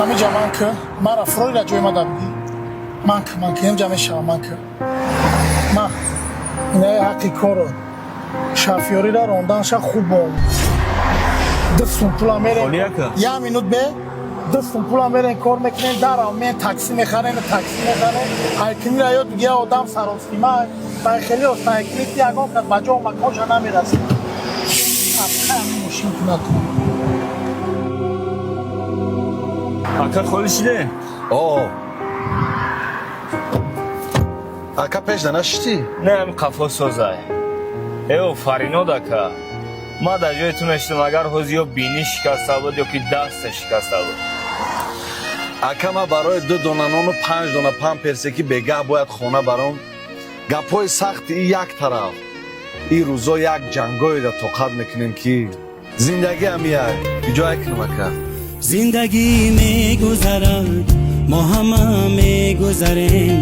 Ҳамиҷа ман ки мара фроира ҷои ма дабидӣ. Ман ки, ман ки ҳамҷа мешавам, ман ки. Ма инаи ҳаққи корро шафёрира ронданша хуб омӯз. 2 сум пула мерем. Холи ака? Як минут бе. 2 сум пула мерем, кор мекунем, дарав мен такси мехарем, такси мехарем. Ҳайкимира ёд бигия, одам саросима. Бай хеле оста ҳайкими ки ягон кас ба ҷо маконша намерасад. Мошин кунад. Ака, холӣ шиде? О. Ака, пеш да нашиштӣ? Не, ҳами қафо созай. Эо, Фаринод ака. Ма дар ҷои ту мешидам, агар ҳози ё бинӣ шикаста буд, ё ки даста шикаста буд. Ака, ма барои 2 дона нону 5 дона памперсе, ки бегаҳ бояд хона баром, гапҳои сахти и як тараф, и рӯзо як ҷангоеда тоқат мекунем, ки зиндагӣ ҳамияй иҷоя кунам, ака. Зиндагӣ мегузарад, мо ҳама мегузарем.